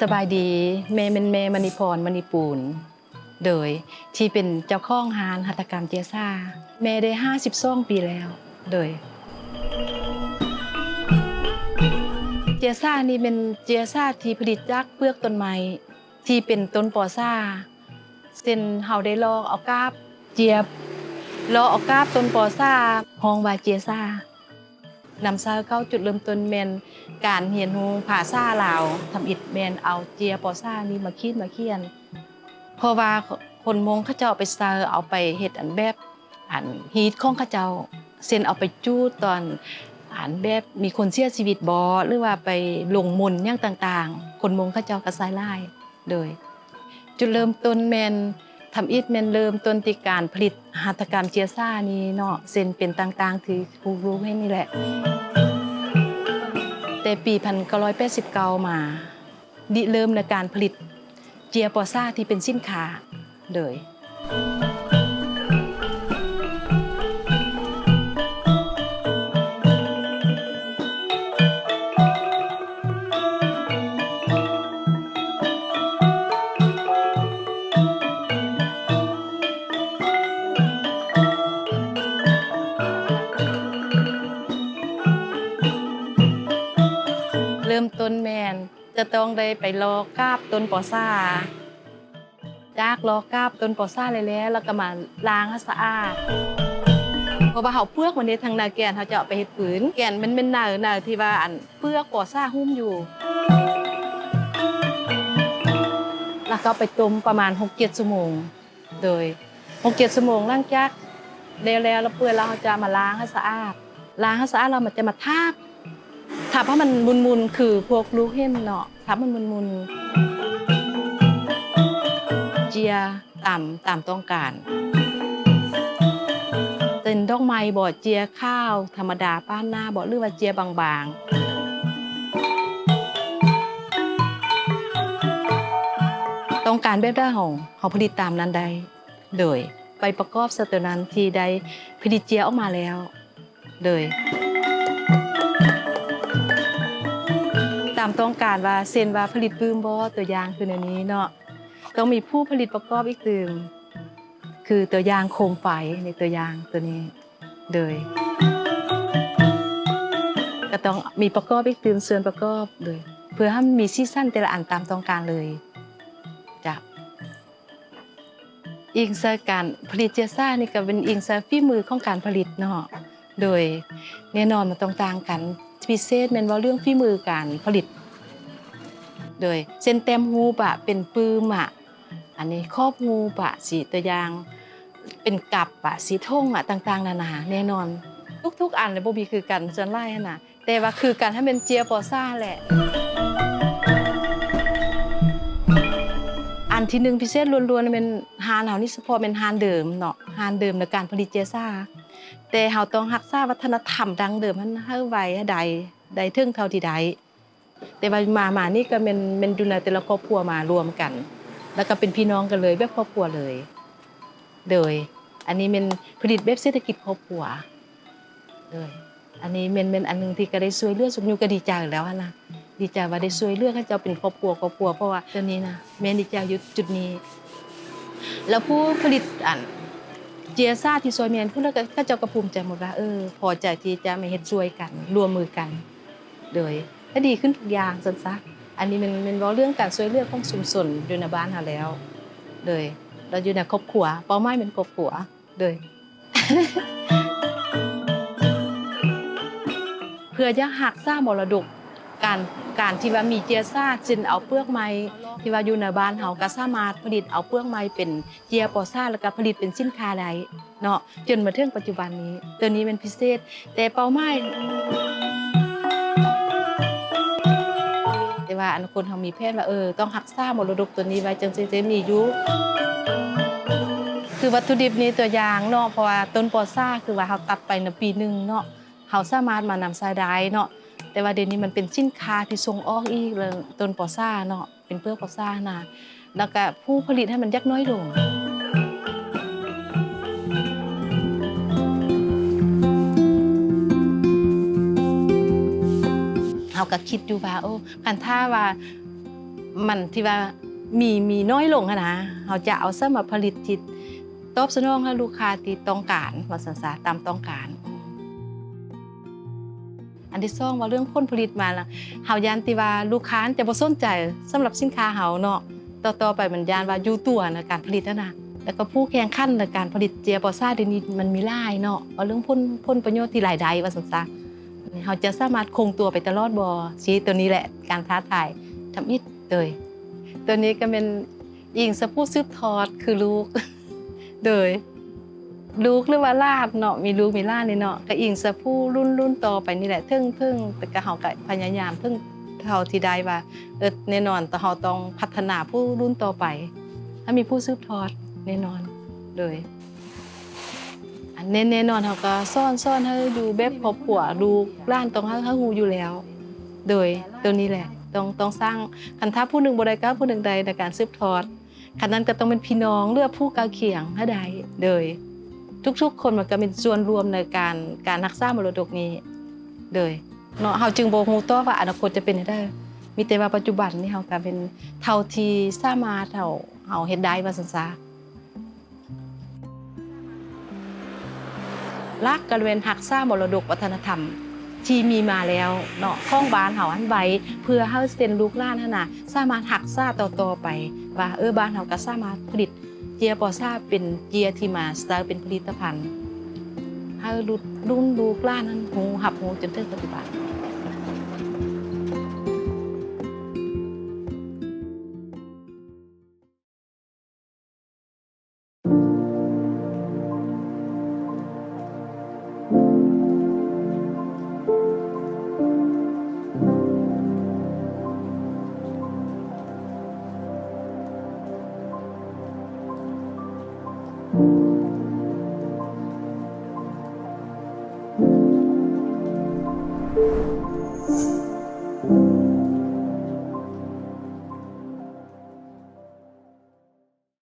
ສະບາຍດີ, ແມ່ແມ່ນແມ່ມະນີພອນ ມະນີປູນ ໂດຍ ທີ່ເປັນເຈົ້າຂອງຮ້ານຫັດຖະກຳເຈຍຊາ. ແມ່ໄດ້ຫ້າສິບສອງປີແລ້ວ ໂດຍ ເຈຍຊານີ້ແມ່ນເຈຍຊາທີ່ຜະລິດຈາກເປືອກຕົ້ນໄມ້ທີ່ເປັນຕົ້ນປໍຊາ ເຊັ່ນ ເຮົາໄດ້ຫຼອກເອົາກາບເຈຍ ຫຼອກເອົາກາບຕົ້ນປໍຊາ ຮ້ອງວ່າເຈຍຊາ. ນຳໃຊ້ເຂົ້າຈຸດເລີ່ມຕົ້ນແມ່ນການຮຽນຮູ້ພາສາລາວ ທຳອິດແມ່ນເອົາເຈຍປໍຊານີ້ມາຂີດມາຂຽນ ເພາະວ່າຄົນມົ້ງເຂົາເຈົ້າເອົາໄປໃສ່ ເອົາໄປເຮັດອັນແບບ ອັນຮີດຂອງເຂົາເຈົ້າ ເຊັ່ນ ເອົາໄປຈູດຕອນ ອັນແບບມີຄົນເສຍຊີວິດບໍ ຫຼືວ່າໄປລົງມົນຫຍັງຕ່າງໆ ຄົນມົ້ງເຂົາເຈົ້າກໍໃຊ້ຫຼາຍ. ໂດຍ ຈຸດເລີ່ມຕົ້ນແມ່ນ ທຳອິດແມ່ນເລີ່ມຕົ້ນທີ່ການຜະລິດຫັດຖະກຳເຈຍຊານີ້ເນາະ ເຊັ່ນເປັນຕ່າງໆທີ່ລູກໆເຫັນນີ້ແຫຼະ. ແຕ່ປີພັນເກົ້າຮ້ອຍແປດສິບເກົ້າມາ ລິເລີ່ມໃນການຜະລິດເຈຍປໍຊາທີ່ເປັນສິນຄ້າ ໂດຍ ເລີ່ມຕົ້ນແມ່ນຈະຕ້ອງໄດ້ໄປຫຼອກກາບຕົ້ນປໍຊາ ຈາກຫຼອກກາບຕົ້ນປໍຊາແລ້ວໆ ແລ້ວກໍມາລ້າງໃຫ້ສະອາດ ເພາະວ່າເຮົາເປືອກມັນເດ້ ທາງໜ້າແກ່ນເຮົາຈະເອົາໄປເຮັດຟືນ ແກ່ນມັນແມ່ນເນົ່າ ເນົ່າທີ່ວ່າອັນເປືອກປໍຊາຫຸ້ມຢູ່ ແລ້ວກໍເອົາໄປຕົ້ມປະມານຫົກເຈັດຊົ່ວໂມງ ໂດຍ ຫົກເຈັດຊົ່ວໂມງ ຫຼັງຈາກແລ້ວໆ ແລ້ວເປື່ອຍແລ້ວ ເຮົາຈະມາລ້າງໃຫ້ສະອາດ ລ້າງໃຫ້ສະອາດແລ້ວ ມັນຈະມາທາບ ທາບໃຫ້ມັນໝຸ່ນໆ ຄືພວກລູກເຫັນເນາະ ທາບໃຫ້ມັນໝຸ່ນໆ ເຈຍຕາມ ຕາມຕ້ອງການ ເປັນດອກໄມ້ບໍ ເຈຍຂາວທຳມະດາປາດໜ້າບໍ ຫຼືວ່າເຈຍບາງໆ ຕ້ອງການແບບໃດ ເຮົາ ເຮົາຜະລິດຕາມນັ້ນໄດ້. ໂດຍ ໄປປະກອບໃສ່ໂຕນັ້ນທີ່ໄດ້ຜະລິດເຈຍອອກມາແລ້ວ ໂດຍ ຕາມຕ້ອງການວ່າ ເຊັ່ນວ່າຜະລິດປຶ້ມບໍ ຕົວຢ່າງຄືແນວນີ້ເນາະ ຕ້ອງມີຜູ້ຜະລິດປະກອບອີກຕື່ມ ຄືຕົວຢ່າງໂຄມໄຟ ໃນຕົວຢ່າງຕົວນີ້ ໂດຍ ກໍຕ້ອງມີປະກອບອີກຕື່ມ ສ່ວນປະກອບ ໂດຍ ເພື່ອໃຫ້ມັນມີສີສັນແຕ່ລະອັນຕາມຕ້ອງການເລີຍ ເຈົ້າ. ອີງໃສ່ການຜະລິດເຈຍຊານີ້ ກໍເປັນອີງໃສ່ຝີມືຂອງການຜະລິດເນາະ ໂດຍ ແນ່ນອນມັນຕ້ອງຕ່າງກັນ ພິເສດແມ່ນເວົ້າເລື່ອງຝີມືການຜະລິດ ໂດຍ ເຊັ່ນ ແຕ້ມຮູບອະ ເປັນປຶ້ມອະ ອັນນີ້ຂອບຮູບອະ ຊິຕົວຢ່າງ ເປັນກັບອະ ຊິຖົງອະ ຕ່າງໆນານາ ແນ່ນອນ ທຸກໆອັນລະບໍ່ມີຄືກັນ ສ່ວນຫຼາຍຫັ້ນນະ ແຕ່ວ່າຄືກັນ ຖ້າແມ່ນເຈຍປໍຊາແຫຼະ. ອັນທີໜຶ່ງພິເສດລ້ວນໆ ແມ່ນຮ້ານເຮົານີ້ ສະເພາະແມ່ນຮ້ານເດີມເນາະ ຮ້ານເດີມໃນການຜະລິດເຈຍຊາ ແຕ່ເຮົາຕ້ອງຮັກສາວັດທະນະທຳດັ້ງເດີມຫັ້ນໃຫ້ໄວ້ໃຫ້ໄດ້ ໄດ້ເຖິງເທົ່າທີ່ໄດ້ ແຕ່ວ່າມາ ມານີ້ກໍແມ່ນ ແມ່ນຢູ່ໃນແຕ່ລະຄອບຄົວມາລວມກັນ ແລ້ວກໍເປັນພີ່ນ້ອງກັນເລີຍ ແບບຄອບຄົວເລີຍ ໂດຍ ອັນນີ້ແມ່ນຜະລິດແບບເສດຖະກິດຄອບຄົວ ໂດຍ ອັນນີ້ແມ່ນ ແມ່ນອັນໜຶ່ງທີ່ກໍໄດ້ຊ່ວຍເຫຼືອຊຸມຍູ້ ກໍດີໃຈແລ້ວຫັ້ນນະ ດີໃຈວ່າໄດ້ຊ່ວຍເຫຼືອເຂົາເຈົ້າເປັນຄອບຄົວ ຄອບຄົວ ເພາະວ່າຕົວນີ້ນະ ແມ່ນດີໃຈຢູ່ຈຸດນີ້ ແລ້ວຜູ້ຜະລິດອັນເຈຍຊາທີ່ຊ່ວຍແມ່ນ ເຂົາເຈົ້າກໍພູມໃຈໝົດວ່າ ເອີ ພໍໃຈທີ່ຈະມາເຮັດຊ່ວຍກັນ ຮ່ວມມືກັນ ໂດຍ ກໍດີຂຶ້ນທຸກຢ່າງຊັ້ນຊະ. ອັນນີ້ແມ່ນ ແມ່ນເວົ້າເລື່ອງການຊ່ວຍເຫຼືອຂອງຊຸມຊົນຢູ່ໃນບ້ານເຮົາແລ້ວ ໂດຍ ແລ້ວຢູ່ໃນຄອບຄົວ ເປົ້າໝາຍແມ່ນຄອບຄົວ ໂດຍ ເພື່ອຢາກຮັກສາມໍລະດົກ ການ ການທີ່ວ່າມີເຈຍຊາ ເຊັ່ນເອົາເປືອກໄມ້ທີ່ວ່າຢູ່ໃນບ້ານເຮົາ ກໍສາມາດຜະລິດເອົາເປືອກໄມ້ເປັນເຈຍປໍຊາ ແລ້ວກໍຜະລິດເປັນສິນຄ້າໄດ້ເນາະ ຈົນມາເຖິງປັດຈຸບັນນີ້ ໂຕນີ້ແມ່ນພິເສດ ແຕ່ເປົ້າໝາຍ ແຕ່ວ່າອັນຄົນເຮົາມີແຜນວ່າ ເອີ ຕ້ອງຮັກສາມໍລະດົກໂຕນີ້ໄວ້ ຈັ່ງຊີ້ ຈະມີຢູ່ ຄືວັດຖຸດິບນີ້ ຕົວຢ່າງເນາະ ເພາະວ່າຕົ້ນປໍຊາ ຄືວ່າເຮົາຕັດໄປໃນປີໜຶ່ງເນາະ ເຮົາສາມາດມານຳໃຊ້ໄດ້ເນາະ ແຕ່ວ່າດຽວນີ້ມັນເປັນສິນຄ້າທີ່ສົ່ງອອກອີກ ເລື່ອງຕົ້ນປໍຊາເນາະ ເປັນເປືອກປໍຊານະ ແລ້ວກະຜູ້ຜະລິດໃຫ້ມັນຢາກໜ້ອຍລົງ ເຮົາກະຄິດຢູ່ວ່າ ໂອ້ ຄັນຖ້າວ່າ ມັນທີ່ວ່າມີ ມີນ້ອຍລົງຫັ້ນນະ ເຮົາຈະເອົາໃສມາຜະລິດທີ່ຕອບສະໜອງໃຫ້ລູກຄ້າທີ່ຕ້ອງການ ວ່າຊັ້ນຊະ ຕາມຕ້ອງການ. ອັນທີສອງ ເວົ້າເລື່ອງຜົນຜະລິດມາລະ ເຮົາຢ້ານທີ່ວ່າລູກຄ້າຈະບໍ່ສົນໃຈສຳລັບສິນຄ້າເຮົາເນາະ ຕໍ່ໆໄປມັນຢ້ານວ່າຢູ່ຕົວໃນການຜະລິດຫັ້ນນະ ແລ້ວກໍຜູ້ແຂ່ງຂັນໃນການຜະລິດເຈຍປອດສາດດຽວນີ້ມັນມີຫຼາຍເນາະ ເວົ້າເລື່ອງຜົນ ຜົນປະໂຫຍດທີ່ລາຍໄດ້ວ່າຊັ້ນຊະ ເຮົາຈະສາມາດຄົງຕົວໄປຕະຫຼອດບໍ່? ຊີ້ ໂຕນີ້ແຫຼະການທ້າທາຍທຳອິດ. ໂດຍ ໂຕນີ້ກໍແມ່ນອີງສະຜູ້ສືບທອດຄືລູກ ໂດຍ ລູກ ຫຼືວ່າຫຼານເນາະ ມີລູກມີຫຼານນີ້ເນາະ ກໍອີງສະຜູ້ລຸ້ນ ລຸ້ນຕໍ່ໄປນີ້ແຫຼະ ເຖິງ ເຖິງ ແຕ່ກໍເຮົາກໍພະຍາຍາມເຖິງເທົ່າທີ່ໄດ້ວ່າ ເອີ ແນ່ນອນ ເຮົາຕ້ອງພັດທະນາຜູ້ລຸ້ນຕໍ່ໄປ ໃຫ້ມີຜູ້ສືບທອດແນ່ນອນ. ໂດຍ ອັນແນ່ ແນ່ນອນ ເຮົາກໍສອນ ສອນໃຫ້ຢູ່ແບບຄອບຄົວ ລູກຫຼານຕ້ອງໃຫ້ ໃຫ້ຮູ້ຢູ່ແລ້ວ. ໂດຍ ໂຕນີ້ແຫຼະ ຕ້ອງ ຕ້ອງສ້າງ ຄັນຖ້າຜູ້ໜຶ່ງບໍ່ໄດ້ ກໍຜູ້ໜຶ່ງໄດ້ໃນການສືບທອດ ຄັນນັ້ນກໍຕ້ອງເປັນພີ່ນ້ອງ ຫຼືວ່າຜູ້ໃກ້ຄຽງໃຫ້ໄດ້. ໂດຍ ທຸກໆຄົນມັນກໍມີສ່ວນຮ່ວມໃນການ ການຮັກສາມໍລະດົກນີ້. ໂດຍ ເນາະ ເຮົາຈຶ່ງບໍ່ຮູ້ຕໍ່ວ່າອະນາຄົດຈະເປັນແນວໃດ ມີແຕ່ວ່າປັດຈຸບັນນີ້ເຮົາກໍເປັນເທົ່າທີ່ສາມາດ ເຮົາ ເຮົາເຮັດໄດ້ວ່າຊັ້ນຊະ. ຫຼັກກໍແມ່ນຮັກສາມໍລະດົກວັດທະນະທຳທີ່ມີມາແລ້ວເນາະ ຂອງບ້ານເຮົາຫັ້ນໄວ້ ເພື່ອໃຫ້ເຊັ່ນລູກຫຼານຫັ້ນນະ ສາມາດຮັກສາຕໍ່ໆໄປ ວ່າ ເອີ ບ້ານເຮົາກໍສາມາດຜະລິດເຈຍປອດສາດເປັນເຈຍທີ່ມາໃຊ້ເປັນຜະລິດຕະພັນ ໃຫ້ລຸ້ນ ລຸ້ນລູກຫຼານຫັ້ນຮູ້ ຮັບຮູ້ຈົນເຖິງປັດຈຸບັນ.